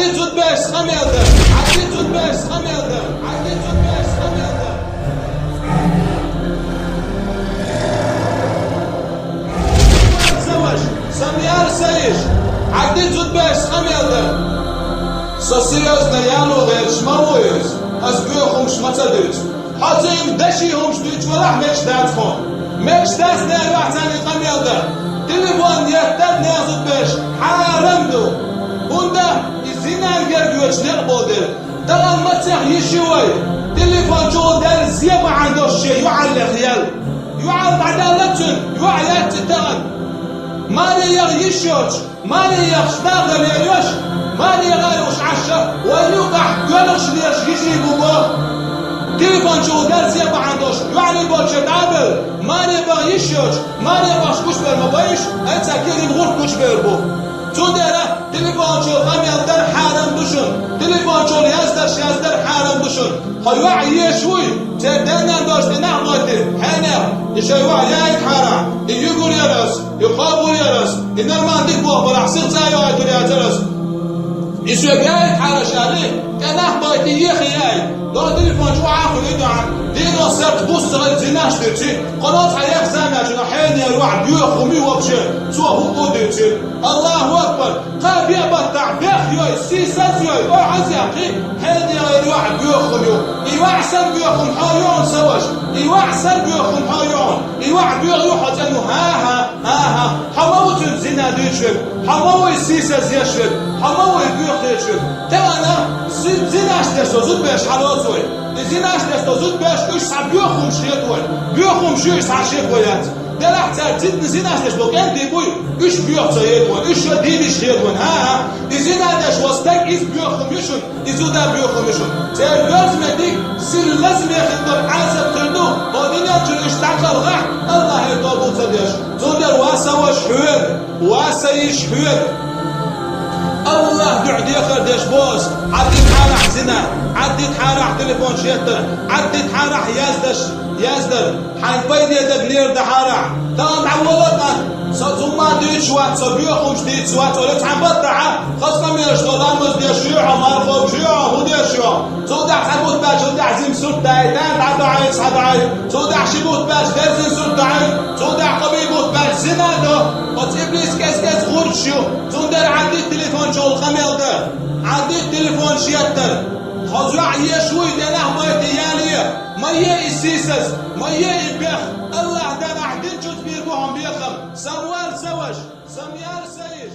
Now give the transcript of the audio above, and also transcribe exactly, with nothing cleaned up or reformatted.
Зудбеш къамел дар, Ӏадди зудбеш къамел дар, Ӏадди зудбеш къамел дар. Ца ваш, са мел са йиш, Ӏадди зудбеш къамел дар. Со серьёзно яьлар, гӀерташ ма ву иза, аз боьхамаш ма ца дуьйцу. Хьо цу им даши хӀумаш дуьйцуш валахь, мегаш дац хьуна. Мегаш дац, нера, вац царна къамел дар. Телефон еттар, нера, зудбеш, хьарам ду. ХӀунда и зина герга йоцуш некъ болу дела. Тахана мацех йиш ю вай? Телефон чухула даьлла зе бахьана долуш шен йоӀаллех яьлла. ЙоӀ дӀадаьлла цуьнан, йоӀ яц и тахана. Маре яха йиш йоцуш, маре яхаш нахана лелош, маре яха уьш Ӏаш, вайн юкъахь гоьлхуш лелаш йижарий бу боху. Телефон чухула даьлла зе бахьана долуш, йоӀарий болчу дӀа а белла, маре баха йиш йоцуш, маре бахаш гучубер ма бу уьш, айса кегийна гӀурт гучубер бу. Цундела телефон чухула къамел дар хьарам ду шуна, телефон чухула яздеш яздар хьарам ду шуна. Хьо йоӀ езаш вуй, церан даьннан дош тӀе нах гойтий, хьенех, и шайн йоӀ яйта хьара, и юьгур яр ас, и кхобур яр ас, и нормально дика болх барахь, сиха цӀа а йоуьйтур яцара ас. И соьга яйта хьара аш аьлла, тӀе нах гойтий, ехий яйта. Доху телефон чу охьа а хуьлий дуьхьа, дийно сарт бус ца хилла зинаш дуьйций, кхуьнан цхьа ехза мел чуьра хьенех йоӀ боьха хӀума ю вообще, цо хӀуъу дуьйций. Аллаху акбар! Кхаа беа баттахь бех йой, сийсаз йой, охьазъяьккхи, хьенех йоӀ боьха хӀума ю. И йоӀ санна боьха хӀума хьо ю хьуна, са ваша. И йоӀ санна боьха хӀума хьо ю хьуна. И йоӀ боьха ю хьо цӀена ву. ХӀан-хӀа, хӀан-хӀа. Хьо ма ву цуьнца зина дуьйцуш верг. Хьо ма ву и сийсаз еш верг. Хьо ма ву и боьха хеташ верг. Тахана зи-, зинаш деш со зудбеш хьалоцу вай. И зинаш деш со зудбеш, уьш схьа боьха хӀумаш хета вай. Боьха хӀумаш ю, уьш схьа шеко яц. Делахь цара зидна зинаш деш болу кӀентий буй, уьш боьха ца хета вайн, уьш шо дийна йиш хета вайн. ХӀан-хӀа, и зина деш волу стаг, иза боьха хӀума ю шуна, и зуда боьха хӀума ю шуна. Церан берзамехь дика, сирла лазаме хир долу Ӏазап хир ду, хӀокху дуьнен чуьра уьш дӀакхалхахь, Аллахьера тоба ца деш. Цундела, ва са ваша, хьоьга, ва са йиш, хьоьга. Аллахьан дуьхьа дехар деш боху ас, Ӏаддита хьарахь зина, Ӏаддита хьарахь телефон шеттар, Ӏаддита хьарахь яздаш, яздар. Хьайн пайде дерг лер дахьара. Тахана дӀаволла кӀант. Со зумма дуьйцуш вац, со боьха хӀумаш дийцуш вац, оцу цхьана баттахь, хаза къамелаш до, ламаз деш ю хьо, марха кхобуш ю хьо, хӀун деш ю хьо? Цул тӀаьхьа цхьа бутт баьлча, цул тӀаьхьа жима сурт даийта, дӀадоӀийта, схьадоӀийта. Цул тӀаьхьа ши бутт баьлча, дерзина сурт доӀийта. Цул тӀаьхьа кхо бӀе бутт баьлча, зина до. Оцу иблис кӀез-кӀезиг гӀурташ ю. Цундела Ӏаддита телефон чухула къамел дар. Ӏаддита телефон шеттар. Хьо йоӀ езаш вуй, тӀе нах гойтий, яле. Ма е и сийсаз, ма е и бех. Аллахь Дала ахь динчуьнца бийр бу хьуна бекхам. Са мел са ваша, са мел са йиш.